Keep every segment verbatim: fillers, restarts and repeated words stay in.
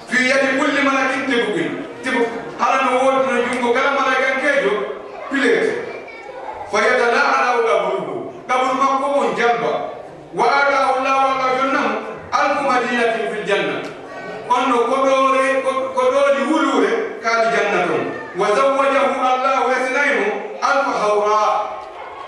Fi yadi kulli malakin tibqun. Tibq, hara no woodi no junngo kala malaa'ikankeejo pileete. Fa yatala'ala qabruhu. Qabru makko on jalba. Wa ataahu Allahu, Allah jonna mo, alfu madinatin fil janna. On no koɗoore, ko-, koɗooli wuluure ka aljanna ton. Wa zawwajahu, Allah resinaay mo, alfa hawra.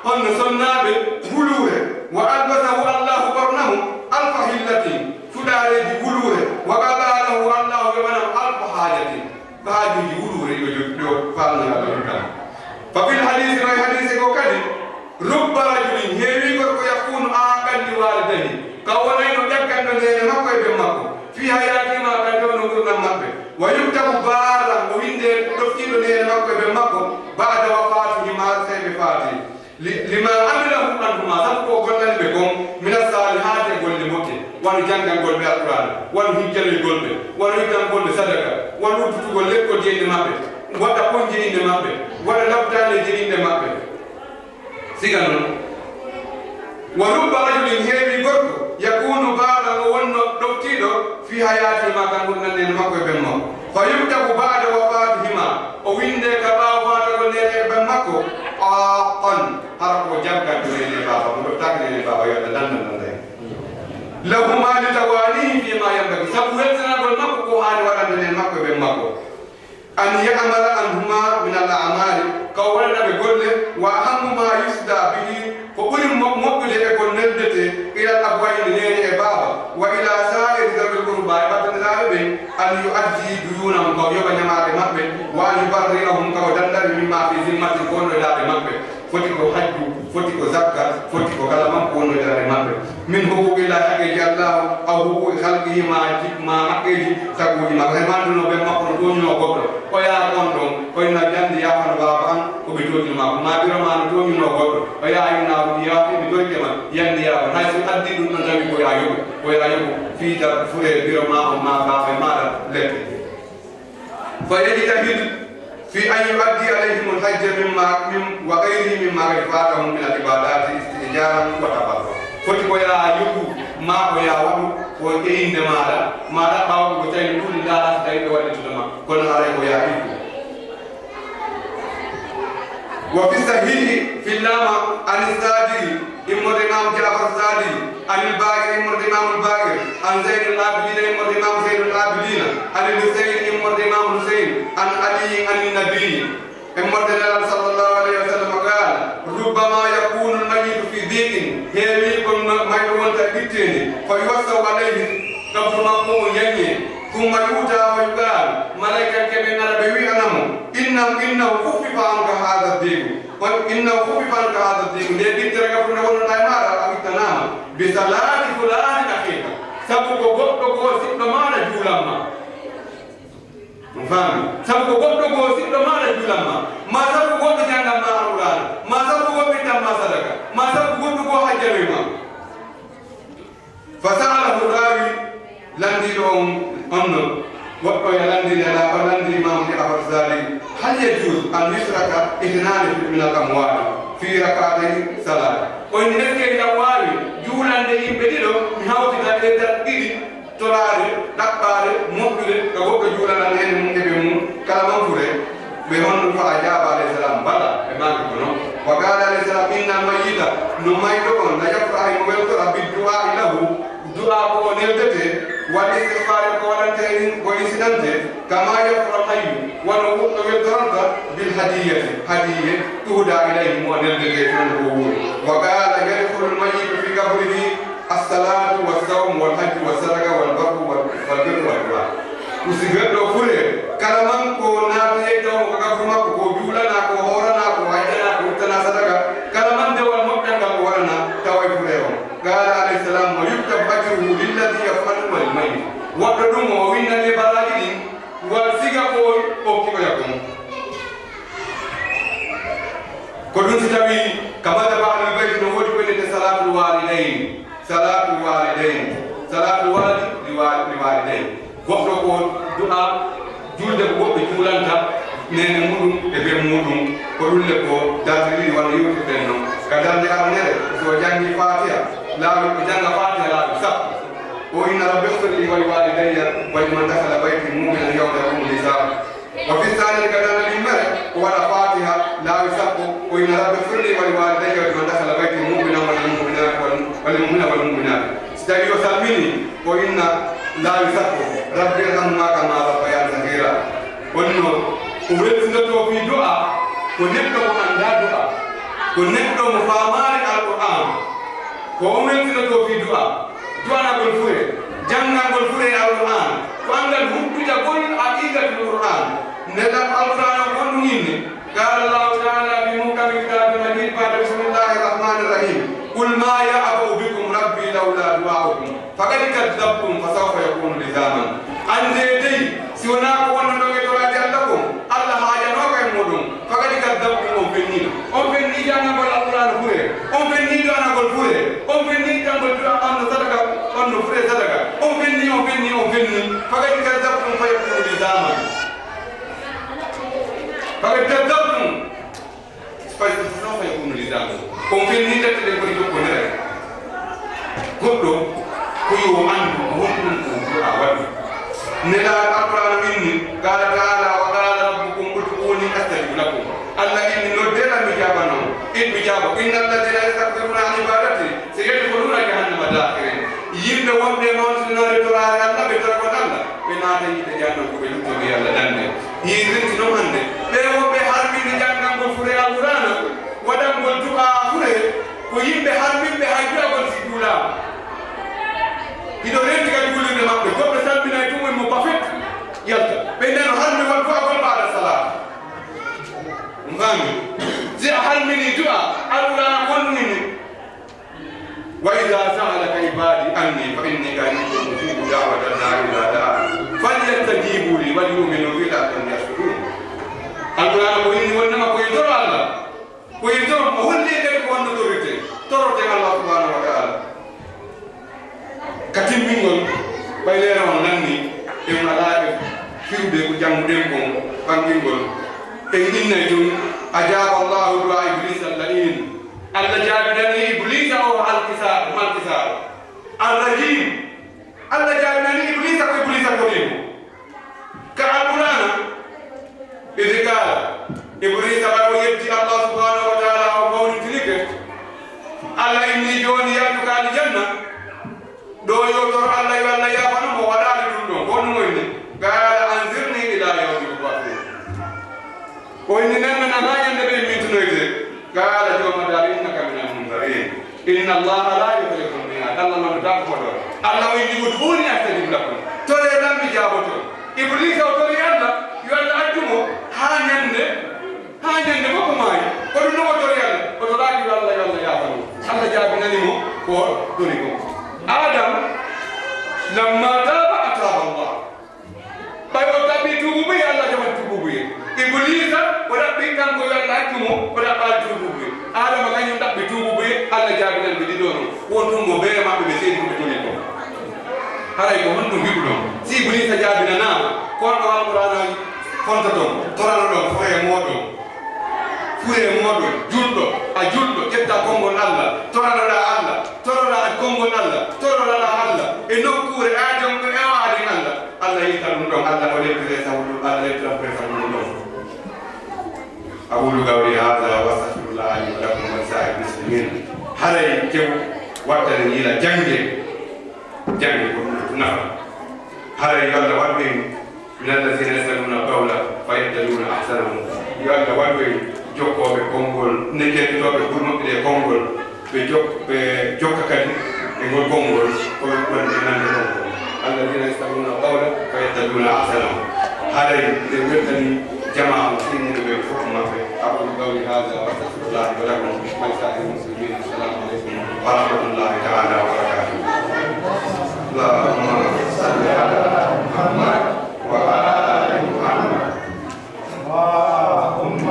On no sonnaaɓe wuluure. Wa albasahu, Allah ɓorna mo, alfa hillatin. Fuɗaareeji wuluure. Wa qada lahu, Allah yoɓana mo, alfa haajatin. Haajuuji wuluure yo jo-, yo faalnana ɓe ɗum tan. Fa fil hadiisi, no e hadiise ko kadi, rubba rajulin, heewi gorko, yakunu aaqan li waalidayhi, ka wonayno ƴagganɗo neene makko e ben makko, fi hayaatihima, ka fewndo ngurndan maɓɓe, wa yuktabu baarran, o winde ɗoftiiɗo neene makko e ben makko, ba'da wafaatihima, sey ɓe faati. Li-, lima amilahu anhuma, sabu ko gollani ɓe kon, mina saalihaati, e golle moƴƴe, wano janngangol ɓe Alqur'aana, wano hijjanoygol ɓe, wano ittangol ɓe sadaka, wano uddutugol lekkol jeynde maɓɓe, waɗa konje innde maɓɓe, waɗa labtaneeje innde maɓɓe. Siga non, wa rubba rajulin, heewi gorko, yakunu baarran, o wonno ɗoftiiɗo, fi hayaatihima, ka ngurndan neene makko e ben makko. Fa yuktabu ba'da wafaatihima, o winde ka ɓaawo faatagol neene e ben makko, aaqan, hara ko jagganɗo neene e baaba, mo ɗoftaaki neene e baaba, yo Allah dandan ɗon tawi. Lahuma li tawaanihi fima yanbaghi, sabu weltanagol makko ko haani waɗande neene makko e ben makko. An ya'mala anhuma min al a'maali, ka o waɗana ɓe golle, wa ahammu ma yusda bihi, ko ɓuri mo-, moƴƴude e ko neldetee, ilal abwayni, neene e baaba, wa ila sa'iri zawil qurba, e ɓaddandiraaɓe ɓen, an yu'addi duyunahum, ka o yoɓa ñamaale maɓɓe, wa an yubarri'ahum, ka o danda ɓe, mimma fi zimmati, ko wonno e daaɗe maɓɓe. Foti ko hajju, foti ko zakka, foti ko kala man ko wonno e daaɗe maɓɓe. Min huquqillahi, haqqeeji Allah, aw huquqi khalqihi, ma ji-, ma haqqeeji taguuji ma. Hay ma nduno ben makko no tooñuno goɗɗo. O yaa kon ɗon, o inna yandi yaafano baaba an, ko ɓe tooñuno ma. Ma biro ma no tooñuno goɗɗo. O yaa inna o yaafi, mi torike ma, yandi yaafan. Hay so addi ɗum ɗon tawi ko yaa yoɓu, ko yaa yoɓu. Fii ta fure biro ma on ma baaba e maaɗa lepte. Fa yajtahid fi an yuaddi alayhim alhajja mimma, min, wa gayrihi mimma qad fatahum min al ibadati istijaran wa tabarrukan. Foti ko yaa yoɓu, ma ko yaa waɗu, ko e innde maaɗa, ma ɗaɓɓa waɗu ko tawi no ɗuuɗi ndaara so tawi ɓe waɗi tuta ma. Kono haray ko yaa ɗiɗɗo. Wa fi sahihi fil lama an Sadili, immorde Imam Ja'far Sadili, anil Baqir, immorde Imam al Baqir, an Zainul Abidin, immorde Imam Zainul Abidin, anil Husayn, immorde Imam Husayn, an Ali, an Nabi, immorde Nelal sallallahu alayhi wa sallam, qala, rubbama yakunu al mayyitu fi diqin, heewi kon ma-, mayɗo wonta e ɓitteende, fa yuwassau alayhi, kabru makko on yaññe, thumma yu'ta fa yuqal, malaykaaɓe ɓen ara ɓe wi'ana mo, innahu, innahu khuffifa anka hadha diqu. Kono innahu khuffifa anka hadha diqu, nde ɓittere gabru nde wonnoɗaa e maaɗa, a ittanaama. Bi salati fulani akhika. Sabu ko goɗɗo goo siɗɗo maaɗa juulan ma. On faami? Sabu ko goɗɗo goo siɗɗo maaɗa juulan ma. Ma sabu goɗɗo janngan ma Alqur'aana. Ma sabu goɗɗo ittan ma sadaka. Ma sabu goɗɗo goo hajjanoy ma. Fa sa'alahu rawi, landiiɗo on, on no, woɗɗo e landiiɗo e laaɓa, landi Imaamu Ja'far Sadiq, hal yajuuzu an yushraka ithnani min al amwaat fi rak'atay salaat? O inni, est-ce que ina waawi juulande yimɓe ɗiɗo, mi hawtida ɗe darɗe ɗiɗi, toraade, ɗaɓɓaade, moƴƴude, ka goɗɗo juulana heen mum e ɓe mum, kala man fure? Ɓe honno fa ajaba alayhi salam, bala, ɓe maaki ko non. Wa qala alayhi salam, innal mayyita, no mayɗo on, la yafrahu, mo weltora, bid du'a'i lahu, du'a ko o neldete, wal istighfari ko waɗante en, ko isinante, kama yafrahu hayyu, wano woɗɗo weltoranta, bil hadiyati, hadiye, tuhda ilayhi, mo neldete, on ko wuuri. Wa qala yadkhulul mayyitu fi qabrihi, As-salaatu was-sawmu wal-hajju was-sadaqa wal-barru wal-, wal-birru wad-du'aa. Musidɓe, ɗo fule, kala man ko naatoyay taw ko gabru makko, ko juulanaa, ko hooranaa, ko hajjanaa, ko ittanaa sadaka, kala man dewal moƴƴal ngal o waɗanaa, taway fule on. Qaala alayhi salaam, wa yuktabu ajruhu lilladhi yaf'aluhu wa lil mayyit. Woɗɗo ɗum o winnane baraaji ɗin, wa siga ko okki oya kon. Ko ɗum si tawi ka madhab ahlul bayt no woodi ko innete salaatul waalidayn. Salaatul waalidayn. Salaatul waalidi li wa-, li waalidayn. Goɗɗo ko du'a, julde ko goɗɗo juulanta neene muɗum e ben muɗum. Ko ɗum le ko darɗe ɗiɗi wano yewtirɗen non. Ka darnde aranere, so o janngi Faatiha, laawi, o jannga Faatiha laawi sappo. O inna rabbi ighfir li wa li walidayya wa liman dakhala bayti mu'minan yawma yaqumu l-hisab. O fi thani kadi o waɗa Fatiha laawi sappo, o inna rabbi ighfir li wa li walidayya wa liman dakhala bayti mu'minan wa lil mu'minati wal, wa lil mu'minina wal mu'minat. Si tawi o salmini, o inna laawi sappo, rabbi irhamhuma kama rabbayani saghira. Honno o welsinotoo fii du'a? Ko neɗɗo mo anndaa du'a, ko neɗɗo mo faamaali Alqur'aan, ko on welsinotoo fii du'a. Du'anagol fure, janngangol fure e Alqur'aan, ko anndal huɓɓitagol aqiidatul Qur'aan. Nelal Alqur'aan on, ko honɗum inni? قال الله تعالى في محكم كتابه المجيد بعد بسم الله الرحمن الرحيم: قل ما يعبأ بكم ربي لولا دعاؤكم فقد كذبتم فسوف يكون لزاما. Anndee dey, si wonaa ko wonnoɗon e toraaji Alla kon, Alla haajanooka e mooɗon. فقد كذبتم, on fenniino. On fennii janngagol Alqur'aana fure. On fennii du'anagol fure. On fennii ittangol du'a on no sadaka, on no fure sadaka. On fennii, on fennii, on fennii. فقد كذبتم فيكون لزاما. فقد كذبتم. Fay ko non fay ko nuli damu. Ko fenni tati de ko jokko nere. Goɗɗo ko yo anndu ko honɗum ko du'a waɗi. Nelaaɗo Alqur'aana inni, قال تعالى: وقال ربكم ادعوني أستجب لكم. Alla inni, noddee lan mi jaabana on, in mi jaabo. إن الذين يستكبرون عن عبادتي سيدخلون جهنم داخرين. Yimɓe wonɓe e mawninande toraare Alla, ɓe toragol Alla, ɓe naata yiite jahannama ko ɓe luttooɓe Alla dande. Hiirinte non hannde, ɓee wonɓe harmini janngangol fure Alqur'aana, waɗangol du'a fure, ko yimɓe harminɓe hay du'agol si juulaama. Hiɗo renti ka juulirde maɓɓe, goɗɗo salminay tun, woni mo bafet, yalta. Ɓe nano harmi won du'agol ba'da salaat. On faami? Si a harmini du'a, Alqur'aana wonnini. وإذا سألك عبادي عني فإني قريب أجيب دعوة الداع إذا دعان فليستجيبوا لي وليؤمنوا بي لعلهم يرشدون. Alqur'aana ko inni wonnama ko en toro Alla, ko en toro mo holli kadi ko honno torreten, toroten Alla subhanahu wa ta'ala. Ka timmingol, ɓay leere on nanni, en alaa e firude ko jannguɗen kon ɓangingol. En innay tun, أجاب الله دعاء إبليس اللعين. Alla jaabinani Ibliisa o halkisaaɗo, malkisaaɗo. Arrajiim. Alla jaabinani Ibliisa ko Ibliisa koriimo. Ka Alqur'aana, إذ قال إبليس, ɓay o yeddi Allah subhanahu wa ta'ala, o mawnintinike. Alla inni jooni yaltu ka aljanna. Ɗo yo toro Alla, yo Alla yaafano mo, waɗaali ɗum ɗon. Ko honɗum o inni? قال أنظرني إلى يوم يبعثون. O inni, nennana haa ñande ɓe immintonoyte. قال, jooma daal, إنك من المنظرين. إن الله لا يخلف الميعاد. Alla noddataa ko hoɗoore. Alla o inni, ادعوني أستجب لكم. Toree lan mi jaaboto. Ibliisa o tori Alla, yo Alla accu mo haa ñande Haa ñande fof o maayi. Ko ɗum ɗon o tori Alla. O toraaki yo Alla, yo Alla yaafan mo. Alla jaabinani mo ko o tori kon. Aadama, لما تاب أتاب الله. Ɓay o ɗaɓɓi tuubuubu, Alla jaɓani tuubuubu. Ibuliisa, o ɗaɓɓi kanko yo Alla accu mo, o ɗaɓɓaali tuubuubu. Aadama kañum ɗaɓɓi tuubuubu, Alla jaabinani ɓe ɗiɗo non. Won ɗum mo bee maɓɓe ɓe seedi ko ɓe tori kon. Haray ko honɗum wi'uɗon? Si Ibuliisa jaabinanaama, ko honɗum Alqur'aana fontoton, toranoɗon fure e mooɗon? Fure e mooɗon, julɗo, a julɗo, ƴetta konngol Alla, toranoɗaa Alla, toroɗaa konngol Alla, toroɗaa Alla, e nokkuure aaden, e o aaden Alla. Alla yilta ɗum ɗon, Alla o leptira e sabu ɗum, Alla leptira ko e sabu ɗum ɗon. أقول قولي هذا وأستغفر الله لي ولكم ولسائر المسلمين. Haray kew wattani yila jannge, jannge ko ɗum nafa. Haray yo Alla waɗu en من الذين يستمعون القول فيتبعون أحسنه. Yo Alla waɗu en jokkooɓe konngol, ne kettotooɓe gulmoɓe e konngol, ɓe jok-, ɓe jokka kadi e ngol konngol, ko ɓe ɓuri nande konngol. الذين يستمعون القول فيتبعون أحسنه. Haray nde weltani jamaa on, sinni ɓe fof maɓɓe. أقول قولي هذا وأستغفر الله لي ولكم ولسائر المسلمين. السلام عليكم ورحمة الله تعالى وبركاته. اللهم صل على محمد وآل محمد. اللهم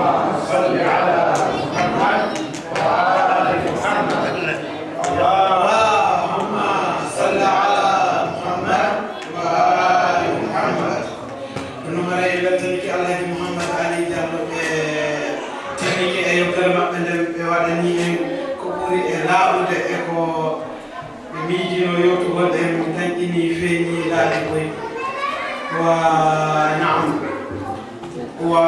صل على محمد وآل محمد. اللهم صل على محمد وآل محمد. Kono haray en weltanike Alhaji Mouhammad Ali Diallo, ɓe tawike e yewtere maɓɓe nden, ɓe waɗani en ko ɓuri e laaɓude e ko ɓe miijino yewtugol en, min tan ini Feeñi laaɓi koy. Wa naam. Wa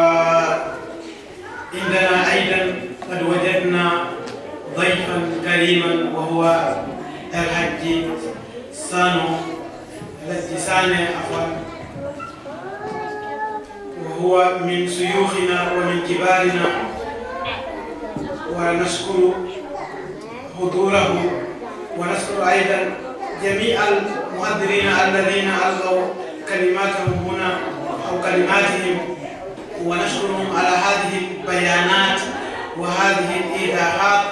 indana aydan qad wajadna dayfan kariman wa huwa Alhajji Sano, Alhajji Sane, afwan. وهو من شيوخنا ومن كبارنا، ونشكر حضوره، ونشكر أيضا جميع المحضرين الذين ألقوا كلماتهم هنا أو كلماتهم، ونشكرهم على هذه البيانات وهذه الإيضاحات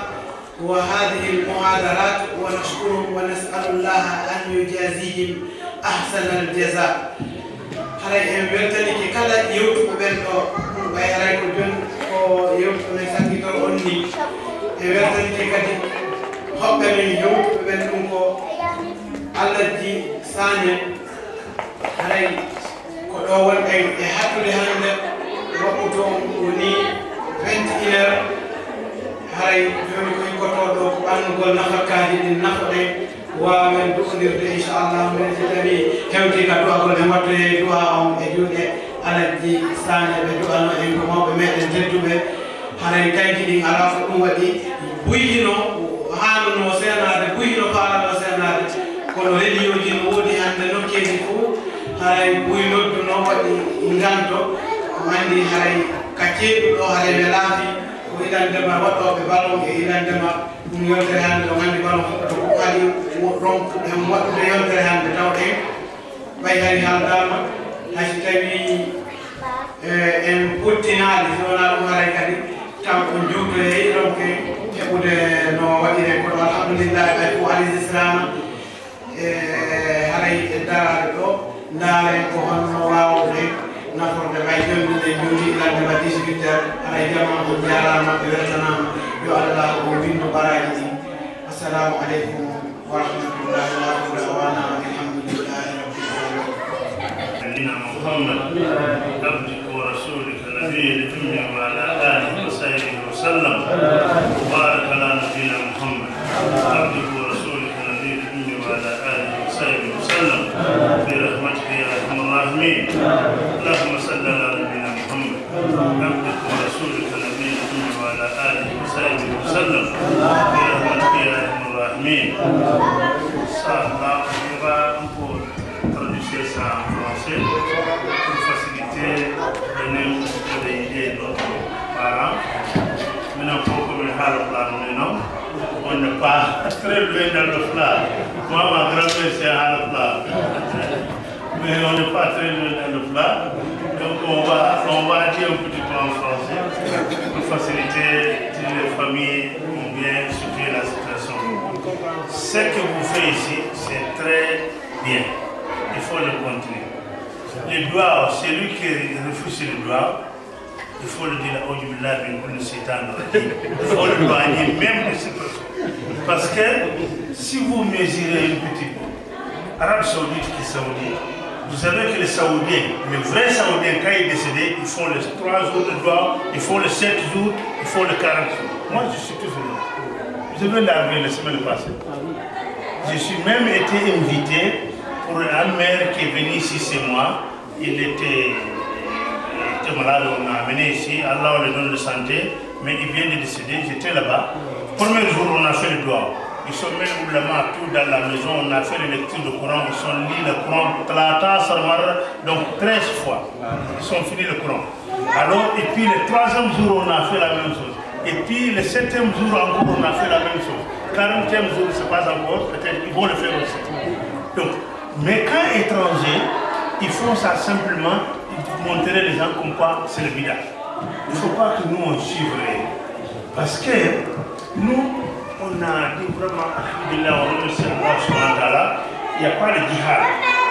وهذه المحاضرات، ونشكرهم ونسأل الله أن يجازيهم أحسن الجزاء. Haray en weltanike kala yewtuɓe ɓen ɗo, ɗum ɓay haray ko jon ko yewtuɓe men sakkitoro on ni. En weltanike kadi hoɓɓe men yewtuɓe ɓen, ɗum ko Alhaji Sane. Haray ko ɗo wonɗen e hattude hannde, waɓɓuto on woni vingt et une heures. Haray jooni ko ikkoto ɗo ko ɓannugol nafakkaaji ɗin, nafoɗen waawen du'ondirde, inchallah. Minen si tawi hewti ka du'agol, en wattoye du'a on e juuɗe Alhaji Sane, ɓe du'ano en ko mawɓe meɗen tedduɓe. Haray kayji ɗin alaa ko ɗum waɗi buy hino haanunoo seenaade, buy hino faalanoo seenaade. Kono rediyoji no woodi hannde nokkeeji fof, haray buy nodduno waɗi nganto. On anndi haray ka ceeɗu ɗo haray ɓe laafi ko ilande ma waɗooɓe balon e ilande ma ɗum yontere hannde. On anndi balon fof ko haɗi ronkude waɗude yontere hannde, taw en ɓay hari haaldaama, hay si tawii, eh, en pottinaali, si wonaa ɗum haray kadi, taw ko juutoyey ronke heɓude no waɗiree kono. Alhamdulillahi, ɓay fof alayhi salama, e haray e daraade ɗo, ndaaren ko honno waawude naforde ɓay jonnde nde juuti ilande ma dix-huit heures, haray jamaa on jaaraama, ɓe weltanaama, yo Allah o winndo baraaji ɗin. Assalamu aleykum. ورحمة الله وآخر دعوانا أن الحمد لله رب العالمين. نبينا محمد عبدك ورسولك النبي الأمي وعلى آله وصحبه وسلم. وبارك على نبينا محمد عبدك ورسولك النبي الأمي وعلى آله وصحبه وسلم برحمتك يا أرحم الراحمين. اللهم صل على نبينا محمد عبدك ورسولك النبي الأمي وعلى آله وصحبه وسلم برحمتك يا أرحم الراحمين. Inchallah, on va un peu traduire ça en français pour faciliter donner un peu des idées à nos parents. Maintenant, pour comme le Halaf là, maintenant, on n'est pas très loin dans le plat. Moi, ma grand-mère, c'est un Halaf là. Mais on n'est pas très loin dans le plat. Donc on va, on va dire un petit peu en français pour faciliter si les familles ont bien situé la situation. Ce que vous faites ici, c'est très bien. Il faut le continuer. Le dua, celui qui refuse le dua, il faut le dire, أعوذ بالله من كل شيطان رجيم. Il faut l'éloigner même de cette personne. Parce que si vous mesurez un petit peu, Arabie Saoudite qui est Saoudien, vous savez que les Saoudiens, les vrais Saoudiens, quand ils décèdent, ils font les trois jours de dua, ils font les sept jours, ils font les quarante jours. Moi, je suis toujours là. Je viens d'arriver la semaine passée. Je suis même été invité pour un maire qui est venu ici chez moi. Il était, était malade, on l'a amené ici. Allah lui donne de santé, mais il vient de décéder. J'étais là-bas. Premier jour, on a fait le dua. Ils sont même là-bas, tout dans la maison. On a fait la lecture du Coran. Ils ont lu le Coran, ثلاثة عشر مرة, donc treize fois. Ils ont fini le Coran. Alors, et puis le troisième jour, on a fait la même chose. Et puis le septième jour encore, on a fait la même chose. Quarantième jour, je ne sais pas encore, peut-être ils vont le faire aussi. Donc, mais quand étrangers, ils font ça simplement, ils montrent les gens comme quoi c'est le bid'a. Il ne faut pas que nous on suive les. Parce que nous, on a dit vraiment, alhamdulillah, on remercie Allah subhanahu wa ta'ala, il n'y a pas de djihad.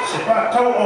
C'est pas quand on